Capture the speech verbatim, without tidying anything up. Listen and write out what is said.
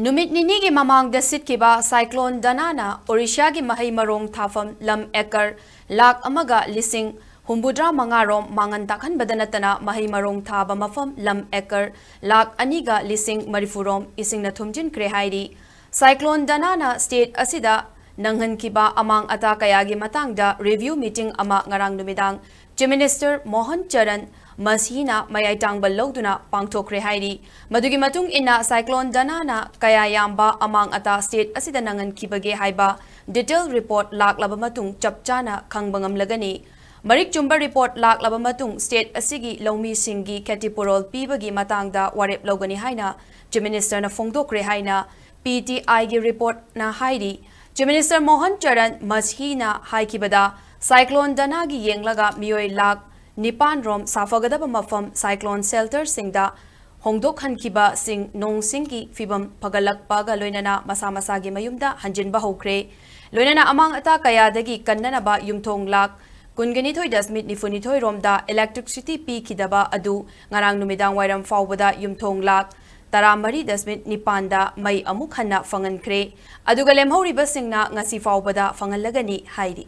ꯅꯨꯃꯤꯠ ꯅꯤꯅꯤꯒꯤ ꯃꯃꯥꯡꯗ ꯁꯤꯠꯈꯤꯕ ꯁꯥꯏꯀ꯭ꯂꯣꯟ ꯗꯅꯥꯅ ꯑꯣꯔꯤꯁꯥꯒꯤ ꯃꯍꯩ ꯃꯔꯣꯡ ꯊꯥꯐꯝ ꯂꯝ ꯑꯦꯀꯔ ꯂꯥꯈ ꯑꯃꯒ ꯂꯤꯁꯤꯡ ꯍꯨꯝꯐꯨꯇꯔꯥ ꯃꯉꯥ ꯔꯣꯝ ꯃꯥꯡꯍꯟ ꯇꯥꯛꯍꯟꯕꯗ ꯅꯠꯇꯅ ꯃꯍꯩ ꯃꯔꯣꯡ ꯊꯥꯕ ꯃꯐꯝ ꯂꯝ ꯑꯦꯀꯔ ꯂꯥꯈ ꯑꯅꯤꯒ ꯂꯤꯁꯤꯡ ꯃꯔꯤꯐꯨ ꯔꯣꯝ ꯏꯁꯤꯡꯅ ꯊꯨꯝꯖꯤꯟꯈ꯭ꯔꯦ ꯍꯥꯏꯔꯤ꯫ ꯁꯥꯏꯀ꯭ꯂꯣꯟ ꯗꯅꯥꯅ ꯁ꯭ꯇꯦꯠ ꯑꯁꯤꯗ ꯅꯪꯍꯟꯈꯤꯕ ꯑꯃꯥꯡ ꯑꯇꯥ ꯀꯌꯥꯒꯤ ꯃꯇꯥꯡꯗ ꯔꯤꯚ꯭ꯌꯨ ꯃꯤꯇꯤꯡ ꯑꯃ ꯉꯔꯥꯡ ꯅꯨꯃꯤꯗꯥꯡ ꯆꯤꯐ ꯃꯤꯅꯤꯁꯇꯔ ꯃꯣꯍꯟ ꯆꯔꯟ ꯃꯁꯤꯅ ꯃꯌꯥꯏ ꯇꯥꯡꯕ ꯂꯧꯗꯨꯅ ꯄꯥꯡꯊꯣꯛꯈ꯭ꯔꯦ ꯍꯥꯏꯔꯤ꯫ ꯃꯗꯨꯒꯤ ꯃꯇꯨꯡ ꯏꯟꯅ ꯁꯥꯏꯀ꯭ꯂꯣꯟ ꯗꯅꯥꯅ ꯀꯌꯥ ꯌꯥꯝꯕ ꯑꯃꯥꯡ ꯑꯇꯥ ꯁ꯭ꯇꯦꯠ ꯑꯁꯤꯗ ꯅꯪꯍꯟꯈꯤꯕꯒꯦ ꯍꯥꯏꯕ ꯗꯤꯇꯦꯜ ꯔꯤꯄꯣꯔꯠ ꯂꯥꯛꯂꯕ ꯃꯇꯨꯡ ꯆꯞ ꯆꯥꯅ ꯈꯪꯕ ꯉꯝꯂꯒꯅꯤ꯫ ꯃꯔꯤꯛ ꯆꯨꯝꯕ ꯔꯤꯄꯣꯔꯠ ꯂꯥꯛꯂꯕ ꯃꯇꯨꯡ ꯁ꯭ꯇꯦꯠ ꯑꯁꯤꯒꯤ ꯂꯧꯃꯤꯁꯤꯡꯒꯤ ꯈꯦꯇꯤꯄꯨꯔꯣꯜ ꯄꯤꯕꯒꯤ ꯃꯇꯥꯡꯗ ꯋꯥꯔꯦꯞ ꯂꯧꯒꯅꯤ ꯍꯥꯏꯅ ꯆꯤꯐ ꯃꯤꯅꯤꯁꯇꯔꯅ ꯐꯣꯡꯗꯣꯛꯈ꯭ꯔꯦ ꯍꯥꯏꯅ ꯄꯤ ꯇꯤ ꯑꯥꯏꯒꯤ ꯔꯤꯄꯣꯔꯠꯅ ꯍꯥꯏꯔꯤ꯫ ꯆꯤꯐ ꯃꯤꯅꯤꯁꯇꯔ ꯃꯣꯍꯟ ꯆꯔꯟ ꯃꯁꯤꯅ ꯍꯥꯏꯈꯤꯕꯗ, ꯁꯥꯏꯀ꯭ꯂꯣꯟ ꯗꯅꯥꯒꯤ ꯌꯦꯡꯂꯒ ꯃꯤꯑꯣꯏ ꯂꯥꯈ ꯅꯤꯄꯥꯟ ꯔꯣꯝ ꯁꯥꯐꯒꯗꯕ ꯃꯐꯝ ꯁꯥꯏꯀ꯭ꯂꯣꯟ ꯁꯦꯜꯇꯔꯁꯤꯡꯗ ꯍꯣꯡꯗꯣꯛꯍꯟꯈꯤꯕꯁꯤꯡ ꯅꯣꯡꯁꯤꯡꯒꯤ ꯐꯤꯕꯝ ꯐꯒꯠꯂꯛꯄꯒ ꯂꯣꯏꯅꯅ ꯃꯁꯥ ꯃꯁꯥꯒꯤ ꯃꯌꯨꯝꯗ ꯍꯟꯖꯤꯟꯕ ꯍꯧꯈ꯭ꯔꯦ꯫ ꯂꯣꯏꯅꯅ ꯑꯃꯥꯡ ꯑꯇꯥ ꯀꯌꯥꯗꯒꯤ ꯀꯟꯅꯅꯕ ꯌꯨꯝꯊꯣꯡ ꯂꯥꯈ ꯀꯨꯟꯒ ꯅꯤꯊꯣꯏ ꯗꯁꯃꯤꯛ ꯅꯤꯐꯨ ꯅꯤꯊꯣꯏ ꯔꯣꯝꯗ electricity ꯄꯤꯈꯤꯗꯕ ꯑꯗꯨ ꯉꯔꯥꯡ ꯅꯨꯃꯤꯗꯥꯡ ꯋꯥꯏꯔꯝ ꯐꯥꯎꯕꯗ ꯌꯨꯝꯊꯣꯡ ꯂꯥꯈ ꯇꯔꯥꯃꯔꯤ ꯗꯁꯃꯤꯛ ꯅꯤꯄꯥꯟꯗ ꯃꯩ ꯑꯃꯨꯛ ꯍꯟꯅ ꯐꯪꯍꯟꯈ꯭ꯔꯦ꯫ ꯑꯗꯨꯒ ꯂꯦꯝꯍꯧꯔꯤꯕꯁꯤꯡꯅ ꯉꯁꯤ ꯐꯥꯎꯕꯗ ꯐꯪꯍꯜꯂꯒꯅꯤ ꯍꯥꯏꯔꯤ꯫